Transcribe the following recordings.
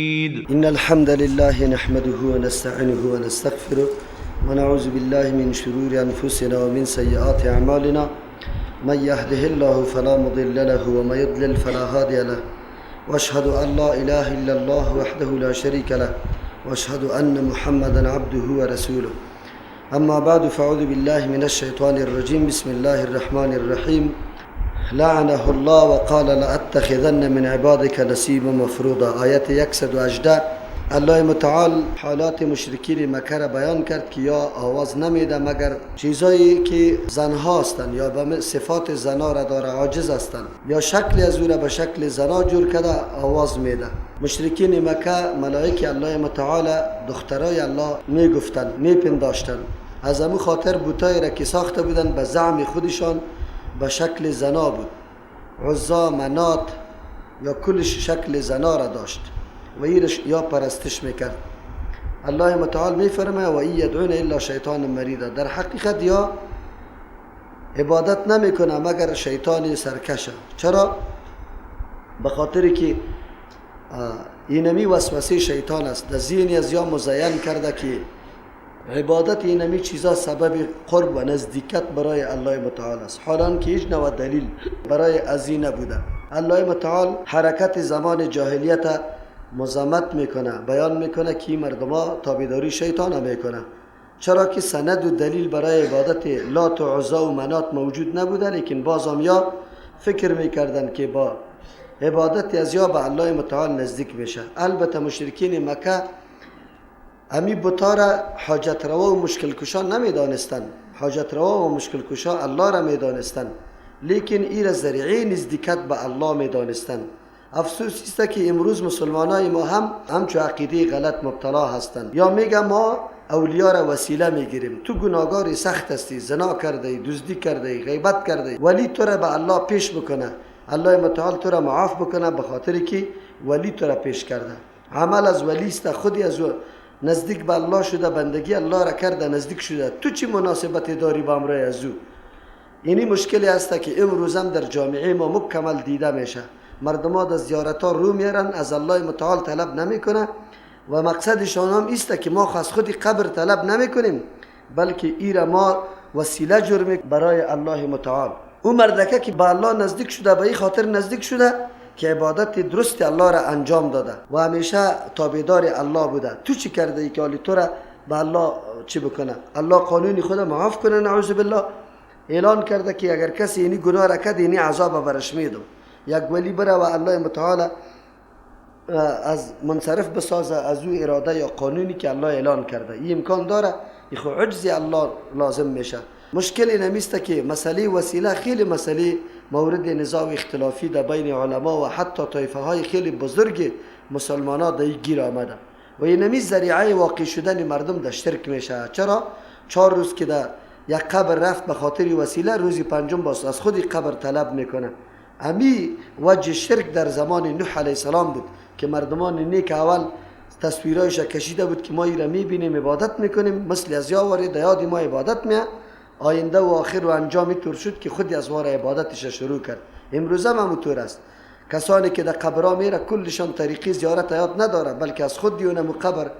إن الحمد لله نحمده ونستعينه ونستغفره ونعوذ بالله من شرور أنفسنا ومن سيئات أعمالنا، من يهده الله فلا مضل له ومن يضلل فلا هادي له، وأشهد أن لا إله إلا الله وحده لا شريك له، وأشهد أن محمدا عبده ورسوله. أما بعد، فأعوذ بالله من الشيطان الرجيم. بسم الله الرحمن الرحيم. لعنه الله وقال لأتخذن من عبادك نصیبا مفروضا. آیت 118. الله متعال حالات مشرکین مکه را بیان کرد که یا آواز نمیده مگر چیزایی که زنها هستند یا به صفات زنا را داره عاجز هستند یا شکل از او را به شکل زنا جور کرده آواز میده. مشرکین مکه ملائک الله متعال دخترای الله میگفتند، میپنداشتند. از امو خاطر بتایی را که ساخته بودند به زعم خودشان به شکل زنا بود. عزا، منات یا کلش شکل زنا را داشت و ایرش یا پرستش میکرد. الله متعال میفرماید و این یدعون الا شیطان مریدا. در حقیقت یا عبادت نمیکنه مگر شیطان سرکشه. چرا؟ به خاطر که اینمی وسوسه شیطان است، در ذهن از یا مزین کرده که عبادت اینمی چیزا سبب قرب و نزدیکت برای الله متعال است، حالان که هیچ نوع دلیل برای از این نبوده. الله متعال حرکت زمان جاهلیت مذمت میکنه، بیان میکنه که مردما تابعداری شیطان میکنه، چرا که سند و دلیل برای عبادت لات و عزا و منات موجود نبوده، لیکن بازم یا فکر میکردن که با عبادت از یا به الله متعال نزدیک میشه. البته مشرکین مکه امی بتا را حاجت روا و مشکل کشا نمیدانستند، حاجت روا و مشکل کشا الله را میدانستند، لیکن ای را ذریعه نزدیکت به الله میدانستند. افسوس است که امروز مسلمانای ما هم همچو عقیده غلط مبتلا هستند. یا میگه ما اولیا را وسیله میگیریم، تو گناهگار سخت هستی، زنا کرده ای، دزدی کرده ای، غیبت کرده ای، ولی تو را به الله پیش بکنه، الله متعال تو را معاف بکنه به خاطر که ولی تو را پیش کرده. عمل از ولی است، خودی از نزدیک به الله شده، بندگی الله را کرده، نزدیک شده، تو چی مناسبت داری با امرای از او؟ اینی مشکلی است که امروز هم در جامعه ما مکمل دیده میشه. مردم ها در زیارت ها رو میرن، از الله متعال طلب نمیکنه و مقصدشان هم است که ما از خود قبر طلب نمیکنیم، بلکه ایره ما وسیله جرم برای الله متعال. او مردکه که به الله نزدیک شده، به این خاطر نزدیک شده که عبادت درست الله را انجام داده و همیشه تابعدار الله بوده. تو چی کرده ای که حالی تو را به الله چی بکنه؟ الله قانون خود معاف کنه، نعوذ بالله. اعلان کرده که اگر کسی اینی گناه را کرد اینی عذاب برش میدم. یک ولی بره و الله متعال از منصرف بسازه از او اراده یا قانونی که الله اعلان کرده. این امکان داره، این خو عجز الله لازم میشه. مشکل اینمیست که مسئله وسیله خیلی مسئله مورد نزاع و اختلافی در بین علما و حتی طایفه های خیلی بزرگ مسلمان ها در گیر آمده و اینمی ذریعه واقع شدن مردم در شرک میشه. چرا؟ 4 روز که در یک قبر رفت به خاطر وسیله، روز پنجم باز از خود قبر طلب میکنه. امی وجه شرک در زمان نوح علیه السلام بود که مردمان نیک اول تصویرایش کشیده بود که ما ای را میبینیم عبادت میکنیم، مثل از یاوری در یاد ما عبادت میه. آینده و آخر و انجامی طور شد که خودی از وار عبادتش شروع کرد. امروز هم همونطور است. کسانی که در قبرها میره کلشان طریقی زیارت یاد نداره، بلکه از خود دیونم قبر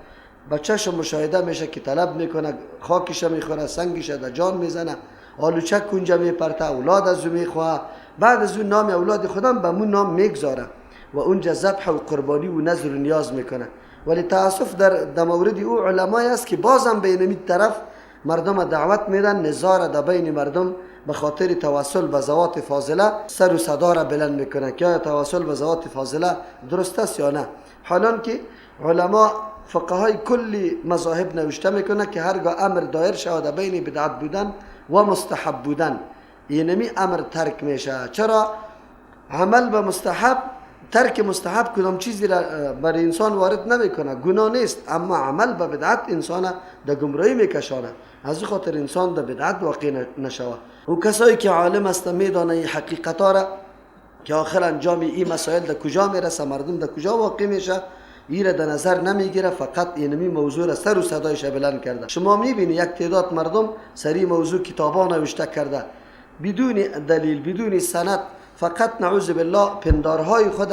به چشم مشاهده میشه که طلب میکنه، خاکش میخوره، سنگش در جان میزنه، آلوچک اونجا میپرته، اولاد از او میخواه، بعد از اون نام اولاد خودم به مون نام میگذاره و اونجا ذبح و قربانی و نذر و نیاز میکنه. ولی تاسف در مورد او علمای است که بازم به اینمی طرف مردم دعوت میدن، نزار در بین مردم به خاطر توسل به ذوات فاضله سر و صدا را بلند میکنه که آیا توسل به ذوات فاضله درست است یا نه. حالان که علما فقهای کلی مذاهب نوشته میکنه که هرگاه امر دایر شود بین بدعت بودن و مستحب بودن، اینمی امر ترک میشه. چرا؟ عمل به مستحب، ترک مستحب کدام چیزی را بر انسان وارد نمیکنه، گناه نیست، اما عمل به بدعت انسان در گمراهی میکشانه. از خاطر انسان در بدعت واقع نشوه. و کسایی که عالم است میدانه این حقیقت را که آخر انجام این مسائل در کجا میرسه، مردم در کجا واقع میشه، این را در نظر نمیگیره، فقط اینمی موضوع را سر و صدایش بلند کرده. شما میبینی یک تعداد مردم سری موضوع کتابا نوشته کرده بدون دلیل، بدون سند، فقط نعوذ بالله پندارهای خود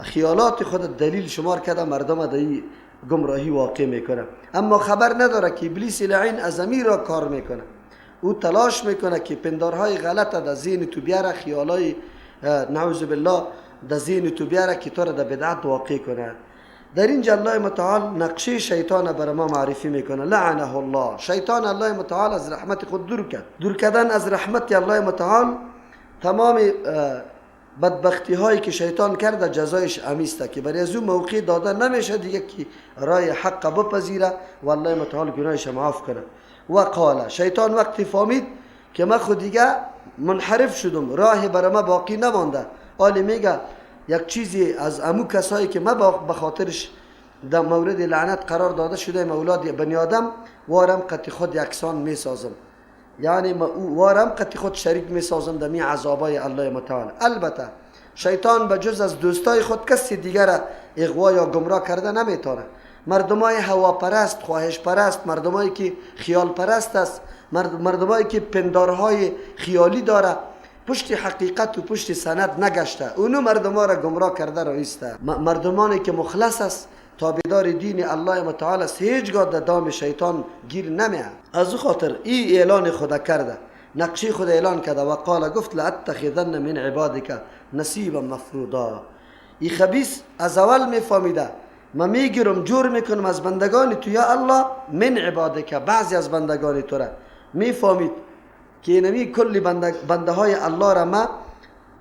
خیالات خود دلیل شمار کرده مردم در گمراهی واقع میکنه. اما خبر نداره که ابلیس لعین از امیر را کار میکنه. او تلاش میکنه که پندارهای غلط در ذهن تو بیاره، خیالای نعوذ بالله در ذهن تو بیاره که تو را در بدعت واقع کنه. در اینجا الله متعال نقشه شیطان بر ما معرفی میکنه. لعنه الله، شیطان الله متعال از رحمت خود دور کرد. دور کردن از رحمت الله متعال تمام بدبختی هایی که شیطان کرده جزایش امیسته که برای از اون موقع داده نمیشه دیگه که رای حق بپذیره و الله متعال گناهش معاف کنه. و قال، شیطان وقتی فهمید که من خود دیگه منحرف شدم، راه برای ما باقی نمانده، آلی میگه یک چیزی از امو کسایی که ما به خاطرش در مورد لعنت قرار داده شده اولاد بنی آدم، وارم قطع خود یکسان میسازم، یعنی ما وارم قطع خود شریک میسازم در می عذابای الله متعال. البته شیطان به جز از دوستای خود کسی دیگر اغوا یا گمراه کرده نمیتونه. مردمای هواپرست، خواهش پرست، مردمایی که خیال پرست است، مردمایی که پندارهای خیالی داره، پشت حقیقت و پشت سند نگشته، اونو مردما را گمراه کرده رایسته. مردمانی که مخلص است، تابعدار دین الله متعال است، هیچگاه در دام شیطان گیر نمیاد. از او خاطر ای اعلان خدا کرده، نقشه خود اعلان کرده و قال، گفت لاتخذن من عبادک نصیبا مفروضا. ای خبیث از اول میفهمیده ما میگیرم جور میکنم از بندگان تو یا الله، من عبادک، بعضی از بندگان تو را میفهمید که نمی کل بنده های الله را ما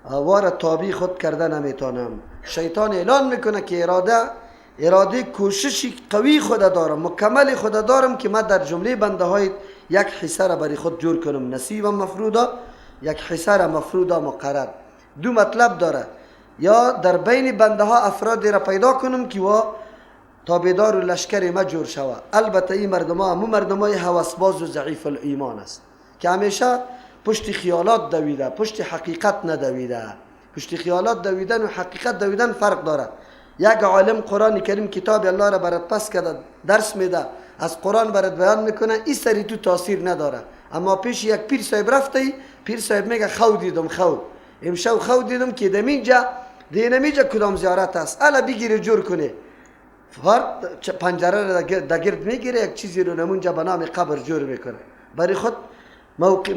وار تابع خود کرده نمیتونم. شیطان اعلان میکنه که اراده کوششی قوی خود دارم، مکمل خود دارم که ما در جمله بنده های یک حصه را برای خود جور کنم. نصیب مفروضا، یک حصه را مفروضا مقرر. دو مطلب داره، یا در بین بنده ها افرادی را پیدا کنم که وا تابعدار و لشکر ما جور شوه. البته این مردم ها همون مردم های هوسباز و ضعیف الایمان است که همیشه پشت خیالات دویده، پشت حقیقت ندویده. پشت خیالات دویدن و حقیقت دویدن فرق داره. یک عالم قرآن کریم کتاب الله را برات پس کرده درس میده، از قرآن برات بیان میکنه، این سری تو تاثیر نداره. اما پیش یک پیر صاحب رفته، پیر صاحب میگه خو دیدم، خو امشب خو دیدم که دمینجا دینمیجا کدام زیارت است، الا بگیره جور کنه. فرد پنجره را دگرد میگیره، یک چیزی رو نمونجا به نام قبر جور میکنه، برای خود موقع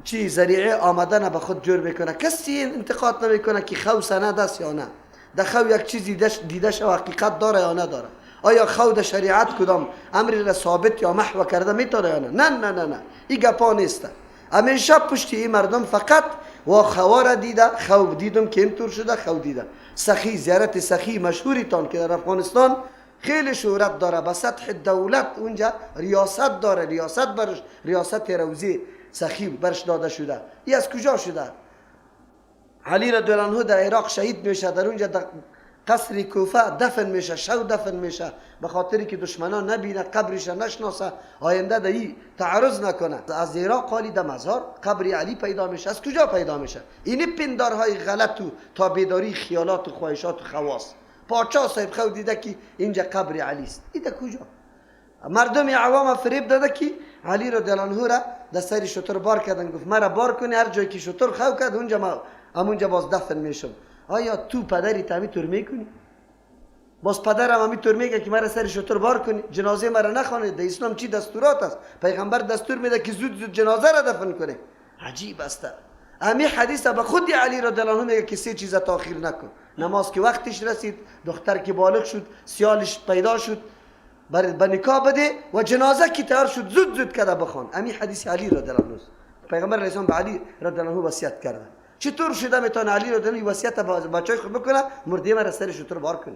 چی ذریعه آمدن به خود جور میکنه. کسی انتقاد نمیکنه که خو سند است یا نه، در خو یک چیزی دیده شو حقیقت داره یا نداره، آیا خو در شریعت کدام امری را ثابت یا محو کرده میتونه یا نه. نه نه نه نه، این گپا نیست. همیشه پشت این مردم فقط و خوا را دیده، خو دیدم که اینطور شده، خو دیده. سخی، زیارت سخی مشهوری تان که در افغانستان خیلی شهرت داره، به سطح دولت اونجا ریاست داره، ریاست برش، ریاست روزی سخی برش داده شده. این از کجا شده؟ علی رضی الله عنه در عراق شهید میشه، در اونجا در قصر کوفه دفن میشه، شو دفن میشه، به خاطری که دشمنان نبینه، قبرش نشناسه، آینده در این تعرض نکنه. از عراق قالی در مزار قبر علی پیدا میشه. از کجا پیدا میشه؟ این پندارهای غلط و تابعداری خیالات و خواهشات و خواص. پادشاه صاحب خو دیده که اینجا قبر علی است، این در کجا؟ مردم عوام فریب داده که علی رضی الله عنه را در سر شتر بار کردن، گفت مرا بار کنی، هر جایی که شتر خو کرد اونجا ما همونجا باز دفن میشم. آیا تو پدری تمی طور میکنی؟ باز پدرم همی طور میگه که مرا سر شتر بار کنی، جنازه مرا نخوانید. در اسلام چی دستورات است؟ پیغمبر دستور میده که زود زود جنازه را دفن کنه. عجیب است. امی حدیث به خود علی رضی الله عنه میگه که سه چیز تاخیر نکن: نماز که وقتش رسید، دختر که بالغ شد، سیالش پیدا شد، به نکاح بده، و جنازه که تیار شد زود زود کده بخوان. امی حدیث علی رضی الله عنه. پیغمبر علیه السلام به علی رضی الله عنه وصیت کرده. چطور شده میتونه علی رضی الله عنه وصیت بچای خود بکنه مرده مرا سر شتر بار کنه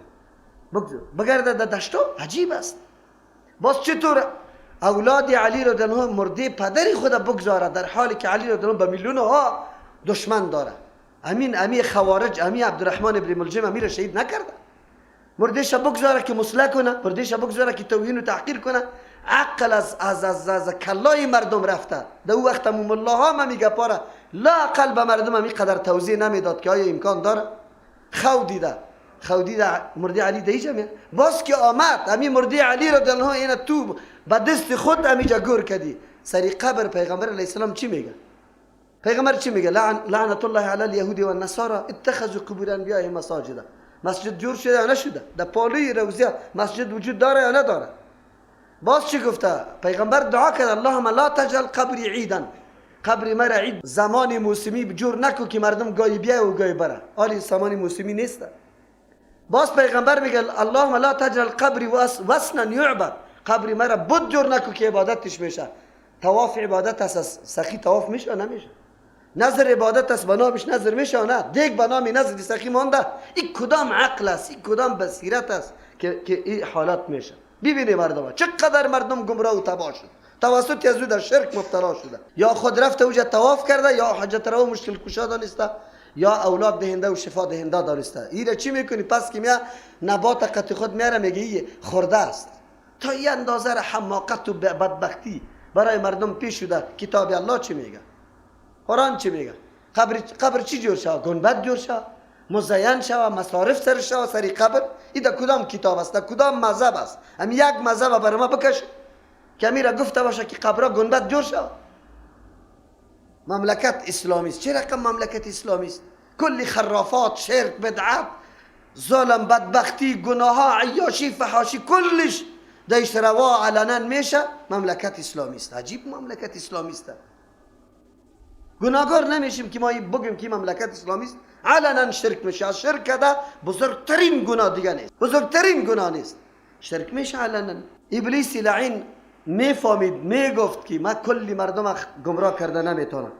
بگرده در دشتو؟ عجیب است. باز چطور اولاد علی رضی الله عنه مرده پدری خود بگذاره در حالی که علی رضی الله عنه به میلیون ها دشمن داره؟ امین امی خوارج، امی عبدالرحمن ابن ملجم امیر شهید نکرده، مردهش بگذاره که مسله کنه، مردهش بگذاره که توهین و تحقیر کنه. عقل از از از از کلای مردم رفته. در او وقت ملاها ما میگه پاره لا عقل به مردم همی قدر توضیح نمیداد که آیا امکان داره. خو دیده، خو دیده مرده علی دیجا می باز که آمد امی مرده علی رضی الله عنه اینا تو به دست خود امیجا گور کدی سری قبر پیغمبر علیه السلام چی میگه؟ پیغمبر چی میگه؟ لعنت الله علی الیهود و النصارى اتخذوا قبور انبیاء مساجد. مسجد جور شده یا نشده؟ در پالوی روزه مسجد وجود داره یا نداره؟ باز چی گفته؟ پیغمبر دعا کرد اللهم لا تجعل قبری عیدا، قبر مرا عید زمان موسمی جور نکو که مردم گاهی بیا و گاهی بره، آلی زمان موسمی نیست. باز پیغمبر میگه اللهم لا تجعل قبری وثنا یعبد، قبر مرا بت جور نکو که عبادتش میشه. طواف عبادت است، سخی طواف میشه نمیشه؟ نظر عبادت است، به نامش نظر میشه نه؟ دیگ به نام نظر سخی مانده. این کدام عقل است؟ این کدام بصیرت است که این حالت میشه؟ ببینید مردم چقدر مردم گمراه و تباه شد، توسط از او در شرک مبتلا شده، یا خود رفته اوجا طواف کرده، یا حاجت رو مشکل کشا دانسته، یا اولاد دهنده و شفا دهنده دانسته. ایره چی میکنی؟ پس که میا نبات قطع خود میاره میگه خورده است. تا این اندازه را حماقت و بدبختی برای مردم پیش شده. کتاب الله چی میگه؟ قرآن چی میگه؟ قبر چی جور شوه؟ گنبد جور شوه، مزین شوه، مصارف سر شوه سری قبر. این در کدام کتاب است؟ در کدام مذهب است؟ هم یک مذهب برای ما بکش که امیره گفته باشه که قبرها گنبد جور شوه. مملکت اسلامی است. چه رقم مملکت اسلامی است؟ کلی خرافات، شرک، بدعت، ظلم، بدبختی، گناه ها، عیاشی، فحاشی، کلش دیش روا علنا میشه. مملکت اسلامی است. عجیب مملکت اسلامی است. گناهگار نمیشیم که ما بگیم که مملکت اسلامی است. علنا شرک میشه. از شرک ده بزرگترین گناه دیگه نیست، بزرگترین گناه نیست، شرک میشه علنا. ابلیس لعین میفهمید، میگفت که ما کلی مردم گمراه کرده نمیتونم.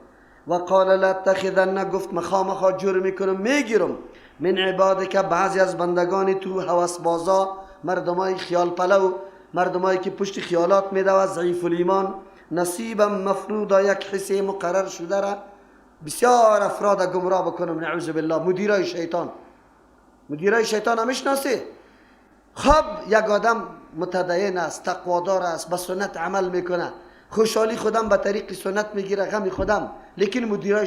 و قال لا اتخذن، گفت مخامخا جور میکنم میگیرم من عبادک، بعضی از بندگان تو، هوس بازا، مردمای خیال پلو، مردمایی که پشت خیالات میدوه، ضعیف الایمان، نصیبا مفروضا، یک حصه مقرر شده را بسیار افراد گمراه بکنم. نعوذ بالله. مدیرای شیطان، مدیرای شیطان هم میشناسی؟ خب یک آدم متدین است، تقوادار است، به سنت عمل میکنه، خوشحالی خودم به طریق سنت میگیره، غم خودم، لیکن مدیرای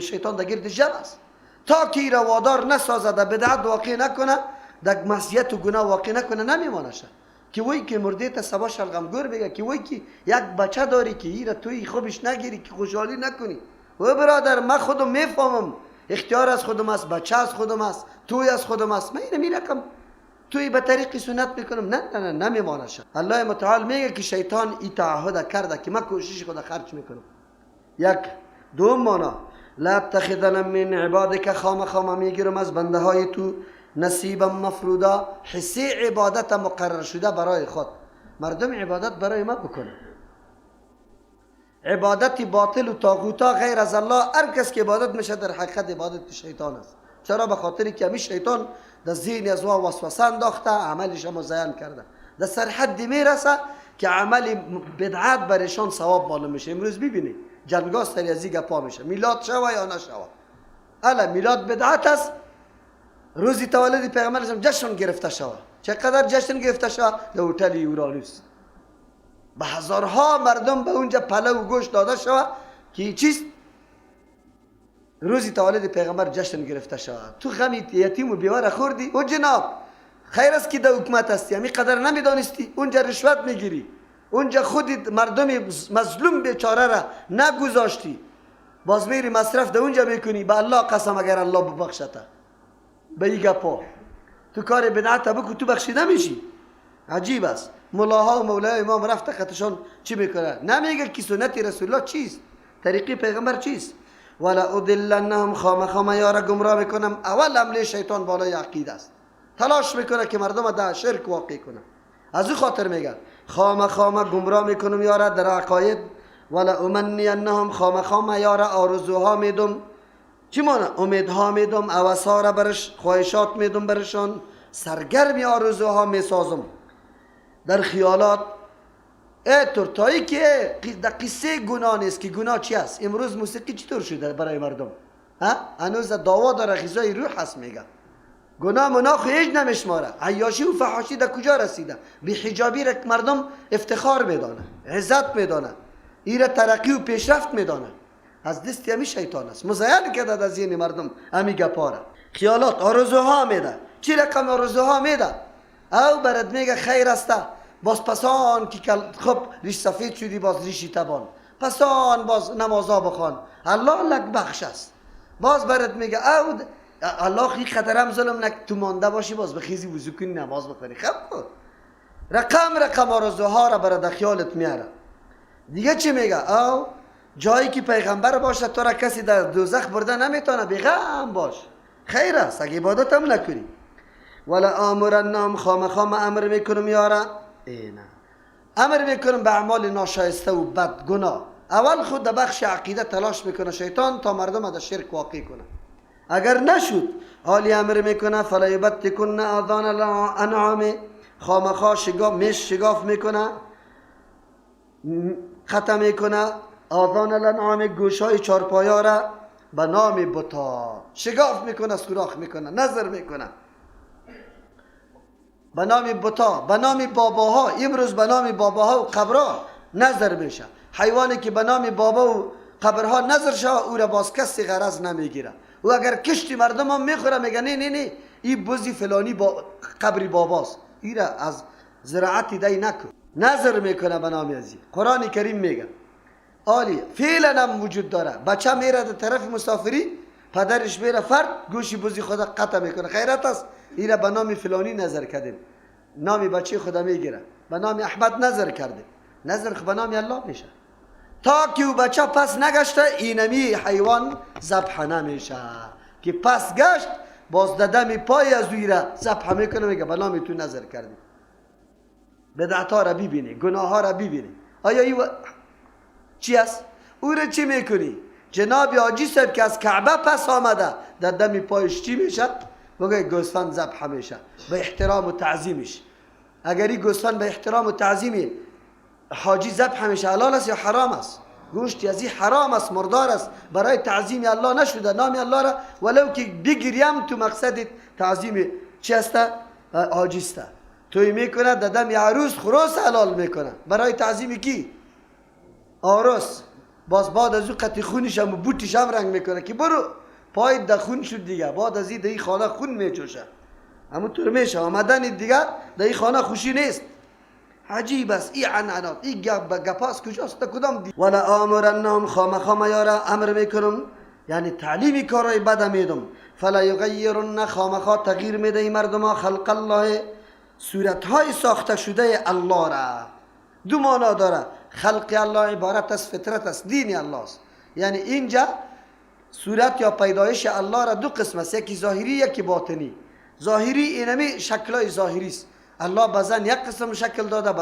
شیطان در گرد جمع است تا که را وادار نسازه، در بدعت واقع نکنه، در معصیت و گناه واقع نکنه، نمیمانشه. که وی که مرده تا صبا شلغم گور بگه، که وی که یک بچه داری که ایره توی خوبش نگیری، که خوشحالی نکنی. و برادر من خودم میفهمم، اختیار از خودم است، بچه از خودم است، توی از خودم است، من اینو میرکم توی به طریق سنت میکنم. نه نه نه نمیمانشه. الله متعال میگه که شیطان ای تعهد کرده که من کوشش خود خرج میکنم. یک دوم مانا لا اتخذن من عبادک، خام خام میگیرم از بنده های تو نصیبا مفروضا، حصه عبادت مقرر شده برای خود. مردم عبادت برای ما بکنه. عبادت باطل و طاغوتا غیر از الله، هر کس که عبادت میشه در حقیقت عبادت شیطان است. چرا؟ به خاطر که همی شیطان در ذهن از وا وسوسه انداخته، عملش مزین کرده، در سرحد میرسه که عمل بدعت برشان ثواب معلوم میشه. امروز ببینید جنگا سری از گپا میشه، میلاد شوه یا نشوه. الا میلاد بدعت است، روزی تولد پیغمبر جشن گرفته شوه. چقدر جشن گرفته شوه؟ در هتل یورانوس به هزارها مردم به اونجا پلو و گوشت داده شوه که چیست؟ روزی تولد پیغمبر جشن گرفته شوه. تو غم یتیم و بیوه را خوردی؟ او جناب خیر است که در حکومت هستی، همی قدر نمیدانستی، اونجا رشوت میگیری، اونجا خودت مردم مظلوم بیچاره را نگذاشتی، باز میری مصرف در اونجا میکنی. به الله قسم اگر الله ببخشته به این گپا تو کار بدعت بکن، تو بخشیده میشی. عجیب است. ملاها و مولای امام رفته خطشان چی میکنه؟ نمیگه که سنت رسول الله چیست، طریقی پیغمبر چیست. ولا اضلنهم، خامخا یارا گمراه میکنم. اول عمل شیطان بالای عقیده است، تلاش میکنه که مردم در شرک واقع کنه. از او خاطر میگه خامخا گمراه میکنم یارا در عقاید. ولا امنینهم، خامخا یارا آرزوها میدم، چی مانه؟ امیدها میدم، هوسها را برش، خواهشات میدم برشان، سرگرمی آرزوها میسازم در خیالات. ای تایی که در قصه گناه نیست که گناه چی است. امروز موسیقی چطور شده برای مردم؟ ها؟ هنوز دعوا داره، غذای روح هست. میگه گناه مناخ هیچ نمیشماره. عیاشی و فحاشی در کجا رسیده؟ بی حجابی را مردم افتخار میدانه، عزت میدانه، ایره ترقی و پیشرفت میدانه. از دست همی شیطان است، مزین کرده از ذهن مردم همی گپاره. خیالات آرزوها میده، چی رقم آرزوها میده؟ او برات میگه خیر است، باز پسان که خب ریش سفید شدی، باز ریشی تبان، پسان باز نمازا بخوان، الله لک بخش است. باز برات میگه او الله خی خطرم ظلم نک، تو مانده باشی باز بخیزی وضو کنی نماز بخونی. خب رقم رقم آرزوها را برای خیالت میاره. دیگه چی میگه؟ او جایی که پیغمبر باشه تو را کسی در دوزخ برده نمیتونه، بیغم باش، خیر است اگه عبادت هم نکنی. ولا آمرنهم، خامخا امر میکنم یاره، ای نه امر میکنم به اعمال ناشایسته و بد گناه. اول خود در بخش عقیده تلاش میکنه شیطان تا مردم در شرک واقع کنه. اگر نشد حالی امر میکنه فلا یبتکن آذان الانعام، خامخا میش شگاف میکنه، ختم میکنه آذان الانعام، گوشای چارپایا را به نام بتا شگاف میکنه، سوراخ میکنه، نظر میکنه به نام بتا، به نام باباها. امروز به نام باباها و قبرها نظر میشه. حیوانی که به نام بابا و قبرها نظر شوه او را باز کسی غرض نمیگیره. او اگر کشتی مردم هم میخوره میگه نه نه نه این بزی فلانی با قبری باباست، این را از زراعت دی نکن. نظر میکنه به نام ازی. قرآن کریم میگه عالی فعلا هم وجود داره. بچه میره در طرف مسافری، پدرش میره فرد گوشی بزی خدا قطع میکنه، خیرت است این را به نام فلانی نظر کردیم، نام بچه خدا میگیره، به نام احمد نظر کرده، نظر به نام الله میشه. تا که او بچه پس نگشته اینمی حیوان ذبح نمیشه، که پس گشت باز ددم پای از اوی را ذبح میکنه، میگه به نام تو نظر کردیم. بدعت ها را ببینی، گناه ها را ببینی. آیا ای چی است؟ او را چی میکنی؟ جناب حاجی صاحب که از کعبه پس آمده در دم پایش چی میشه؟ بگه گوسفند ذبح میشه به احترام و تعظیمش. اگر این گوسفند به احترام و تعظیم حاجی ذبح میشه حلال است یا حرام است؟ گوشت از این حرام است، مردار است، برای تعظیم الله نشده، نام الله را ولو که بگیریم تو مقصد تعظیم چی است؟ حاجی است. توی میکنه در دم عروس خروس حلال میکنه برای تعظیم کی؟ عروس. باز بعد از او قطی خونش هم و بوتش هم رنگ میکنه که برو پای در خون شد دیگه، بعد از این در این خانه خون میجوشه، همون طور میشه آمدن دیگه در این خانه خوشی نیست. عجیب است این عنعنات، این گپاس کجاست؟ در کدام دی؟ ولا آمرنهم، خامخا یارا امر میکنم، یعنی تعلیمی کارای بد میدم. فلا یغیرن، خامخا تغییر میده این مردم خلق الله، صورتهای ساخته شده الله را. دو معنا داره، خلق الله عبارت از فطرت است، دین الله است. یعنی اینجا صورت یا پیدایش الله را دو قسم است، یکی ظاهری یکی باطنی. ظاهری اینمی شکلای ظاهری است. الله به زن یک قسم شکل داده،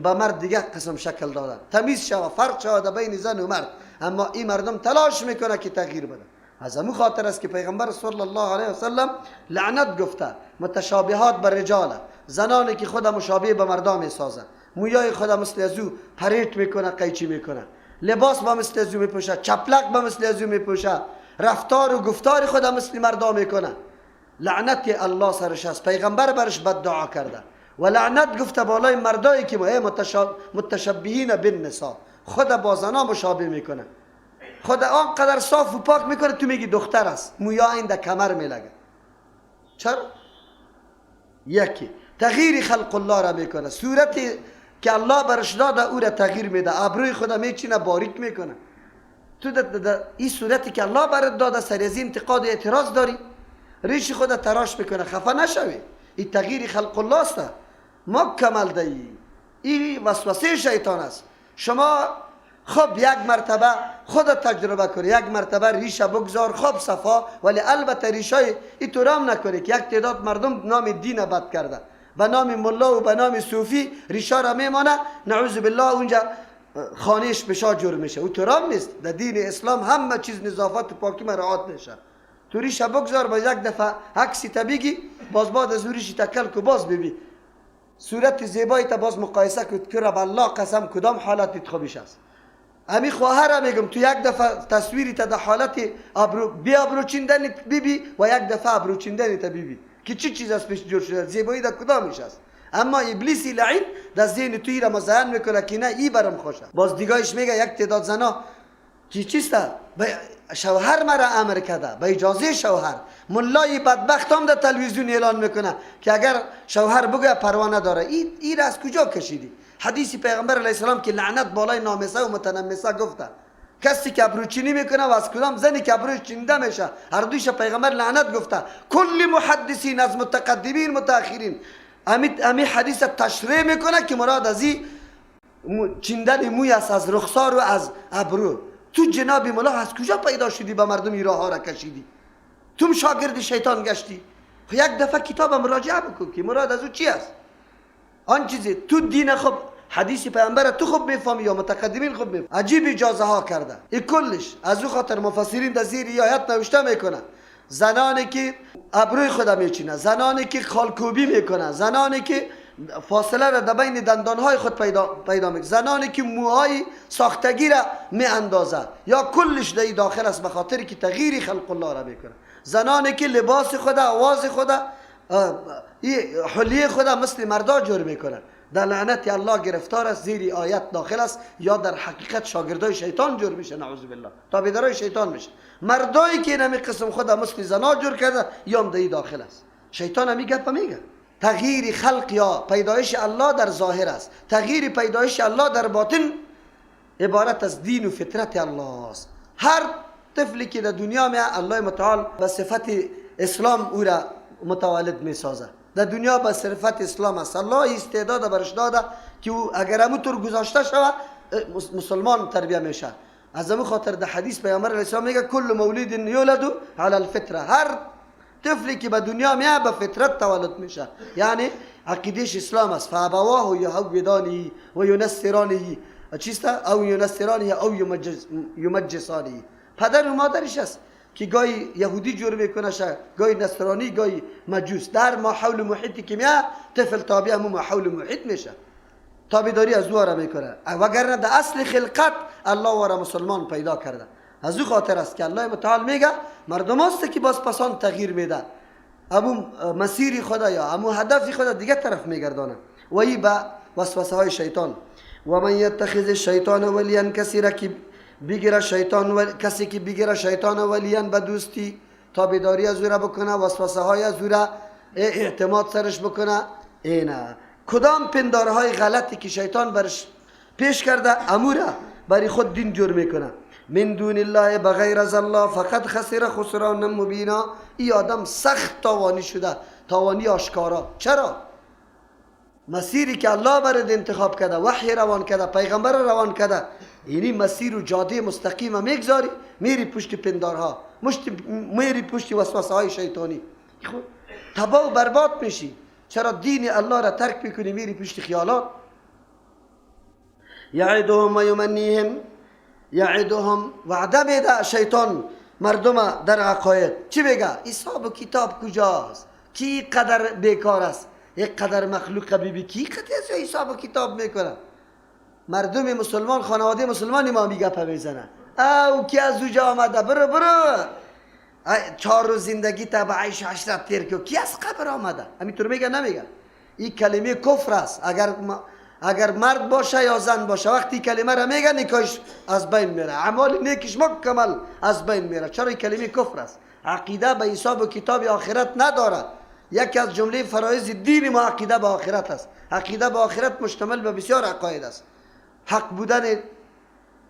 به مرد دیگه قسم شکل داده، تمیز شوه، فرق شوه در بین زن و مرد. اما این مردم تلاش میکنه که تغییر بده. از همون خاطر است که پیغمبر صلی الله علیه وسلم لعنت گفته متشابهات بر رجال، زنانی که خود مشابه به مردم میسازه، مویای خود مثل از او پریت میکنه، قیچی میکنه، لباس با مثل از او میپوشه، چپلک با مثل از او میپوشه، رفتار و گفتار خود مثل مردم میکنه. لعنت الله سرش است، پیغمبر برش بد دعا کرده و لعنت گفته بالای مردایی که متشبهین بالنساء، خود با زنا مشابه میکنه، خود آنقدر صاف و پاک میکنه تو میگی دختر است، مویا این در کمر میلگه. چرا؟ یکی تغییر خلق الله را میکنه، صورتی که الله برش داده او را تغییر میده، ابروی خود میچینه باریک میکنه. تو این صورتی که الله برات داده سر از انتقاد و اعتراض داری، ریش خود تراش میکنه، خفه نشوی. این تغییر خلق الله است، ما کمال دهی، این وسوسه شیطان است. شما خب یک مرتبه خود تجربه کنی، یک مرتبه ریشه بگذار، خب صفا، ولی البته ریشای این طور هم نکنی که یک تعداد مردم نام دین بد کرده، به نام ملا و به نام صوفی ریشه را میمانه، نعوذ بالله اونجا خانهش بشا جور میشه. او طور هم نیست. در دین اسلام همه چیز نظافت و پاکی مراعات میشه. تو ریشه بگذار، با یک دفعه عکسی تا بگی، باز بعد از ریشی تکل کو باز ببی صورت زیبایی تا باز مقایسه کن که رب الله قسم کدام حالت خوبیش است. امی خواهر میگم تو یک دفعه تصویری تا در حالت ابرو بی ابرو چیندن بیبی و یک دفعه ابرو چیندن تا بیبی که چی چیز از پیش جور شده، زیبایی در کدامش است. اما ابلیس لعین در ذهن توی را مزین میکنه که نه ای برم خوشه. باز دیگایش میگه یک تعداد زنا که چیست شوهر مرا امر کرده به اجازه شوهر، ملای بدبخت هم در تلویزیون اعلان میکنه که اگر شوهر بگه پروا نداره. این را از کجا کشیدی؟ حدیث پیغمبر علیه السلام که لعنت بالای نامسه و متنمسه گفته، کسی که ابروچینی میکنه و از کدام زنی که ابروش چینده میشه، هر دویش پیغمبر لعنت گفته. کل محدثین از متقدمین متأخرین امی حدیث تشریح میکنه که مراد از این چیندن موی است از رخسار و از ابرو. تو جناب ملا از کجا پیدا شدی به مردم این راه ها را کشیدی؟ تو شاگرد شیطان گشتی. یک دفعه کتاب مراجعه بکن که مراد از او چی است. آن چیزی تو دین خب حدیث پیامبر تو خوب میفهمی یا متقدمین خوب میفهمی. عجیب اجازه ها کرده این کلش. از او خاطر مفسرین در زیر آیت نوشته میکنه زنانی که ابروی خود میچینه، زنانی که خالکوبی میکنه، زنانی که فاصله را در بین دندانهای خود پیدا میکنه، زنانی که موهای ساختگی را میاندازه، یا کلش در داخل است به خاطر که تغییر خلق الله را میکنه. زنانی که لباس خود، آواز خود، حلیه خود مثل مردا جور میکنه، در لعنت الله گرفتار است، زیر آیت داخل است، یا در حقیقت شاگردای شیطان جور میشه، نعوذ بالله، تابعدارای شیطان میشه. مردایی که نمی قسم خود مثل زنا جور کرده یا هم در داخل است. شیطان همی گپ میگه. تغییر خلق یا پیدایش الله در ظاهر است، تغییر پیدایش الله در باطن عبارت از دین و فطرت الله است. هر طفلی که در دنیا می الله متعال به صفت اسلام او را متولد میسازه. در دنیا به صفت اسلام است. الله استعداد برش داده که او اگر همونطور گذاشته شود مسلمان تربیه میشه. از همون خاطر در حدیث پیامبر علیه السلام میگه کل مولود یولد علی الفطره، هر طفلی که به دنیا میاد به فطرت تولد میشه، یعنی عقیدهش اسلام است. فابواه یهودانه و ینصرانه، چیست؟ او ینصرانه او یمجسانه. پدر و مادرش است که گاهی یهودی جور میکنه، گاهی نصرانی، گاهی مجوس. در ماحول محیطی که میاد طفل تابع همون ماحول محیط میشه، تابعداری از او را میکنه. وگرنه در اصل خلقت الله را مسلمان پیدا کرده. از او خاطر است که الله متعال میگه مردم است که باز پسان تغییر میده، امو مسیر خدا یا امو هدف خدا دیگه طرف میگردانه و ای به وسوسه های شیطان. و من یتخذ الشیطان ولیا، کسی را که بگیره شیطان و کسی که بگیره شیطان ولیا به دوستی، تابعداری از او را بکنه، وسوسه های از او را اعتماد سرش بکنه، اینا کدام پندارهای غلطی که شیطان برش پیش کرده امو را برای خود دین جور میکنه. من دون الله، بغیر از الله، فقط خسر خسران مبینا. ای آدم سخت تاوانی شده، تاوانی آشکارا. چرا؟ مسیری که الله برات انتخاب کرده، وحی روان کرده، پیغمبر روان کرده، اینی مسیر و جاده مستقیم میگذاری، میری پشت پندارها، میری پشت وسوسه های شیطانی، خب تباه و برباد میشی. چرا دین الله را ترک میکنی، میری پشت خیالات؟ یعدهم و یمنیهم، یعدهم وعده میده شیطان مردم در عقاید. چی میگه؟ حساب و کتاب کجاست؟ کی قدر بیکار است؟ یک قدر مخلوق بیبی کی قدر حساب و کتاب میکنه؟ مردم مسلمان، خانواده مسلمان ما میگه پا میزنه او کی از اوجا آمده، برو برو 4 روز زندگی تا به عیش عشرت تیر کو، کی از قبر آمده؟ همینطور میگه نمیگه؟ این کلمه کفر است. اگر مرد باشه یا زن باشه وقتی کلمه را میگه نکاش از بین میره، اعمال نیکش مکمل از بین میره. چرا؟ این کلمه کفر است. عقیده به حساب و کتاب آخرت نداره. یکی از جمله فرایض دین ما عقیده به آخرت است. عقیده به آخرت مشتمل به بسیار عقاید است. حق بودن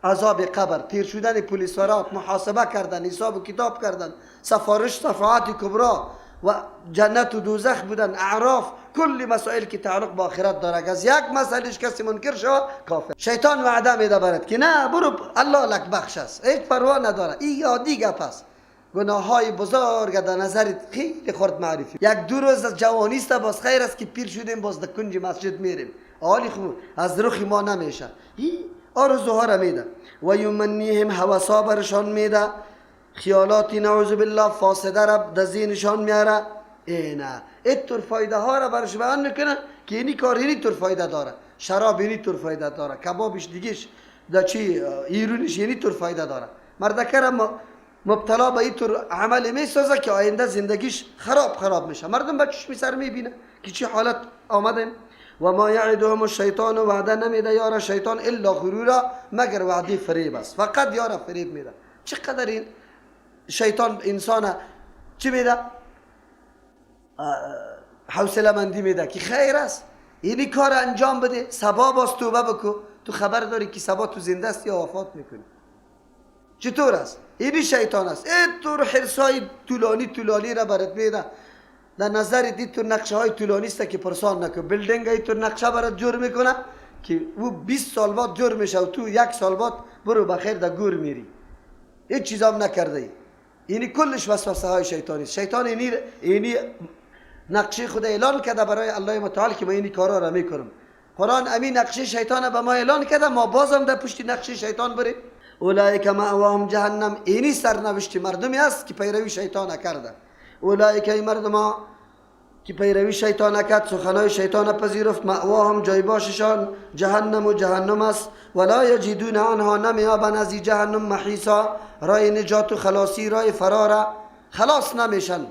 عذاب قبر، تیر شدن پلیسارات، محاسبه کردن، حساب و کتاب کردن، سفارش صفحات کبرا و جنت و دوزخ بودن، اعراف، کل مسائل که تعلق به آخرت داره. از یک مسئلهش کسی منکر شود کافر. شیطان وعده میده برات که نه برو الله لک بخش است، هیچ پروا نداره. این یادی گپ است. گناه های بزرگ در نظرت خیلی خرد معرفی. یک دو روز از جوانی است باز خیر است که پیر شدیم باز در کنج مسجد میریم، حالی خو از رخ ما نمیشه. این آرزوها را میده و یمنیهم، هوسا برشان میده، خیالات نعوذ بالله فاسده را در ذهنشان میاره. اینا اینطور فایده ها را برش بیان میکنه که اینی کار اینی طور فایده داره، شراب اینی طور فایده داره، کبابش دیگهش در چی ایرونش اینی طور فایده داره. مردکه را مبتلا به اینطور عمل میسازه که آینده زندگیش خراب خراب میشه. مردم به چشم سر میبینه که چی حالت آمده. و ما یعدهم الشیطان، وعده نمیده یارا شیطان الا غرورا، مگر وعده فریب است. فقط یارا فریب میده. چقدر این شیطان انسان چی میده؟ حوصله مندی میده که خیر است، اینی کار انجام بده، سبا باز توبه بکو. تو خبر داری که سبا تو زنده است یا وفات میکنی؟ چطور است؟ اینی شیطان است. اینطور حرصای طولانی طولانی را برات میده. در نظر دید تو نقشه های طولانی است که پرسان نکن. building ای تو نقشه برات جور میکنه که او 20 سال بعد جور میشه و تو یک سال بعد برو بخیر در گور میری، هیچ چیز هم نکرده ای. اینی کلش وسوسه های شیطانی است. شیطان اینی نقشه خود اعلان کرده برای الله متعال که من اینی کارا را میکنم. قرآن امی نقشه شیطان به ما اعلان کرده، ما بازم در پشت نقشه شیطان بریم. اولئک مأواهم جهنم. اینی سرنوشت مردمی است که پیروی شیطان کرده. اولئک ای مردم ها که پیروی شیطان کرد، سخنای شیطان پذیرفت، مأواهم جای باششان جهنم و جهنم است. ولا یجدون عنها نمیابن از جهنم محیصا، رای نجات و خلاصی، رای فرار، خلاص نمیشن.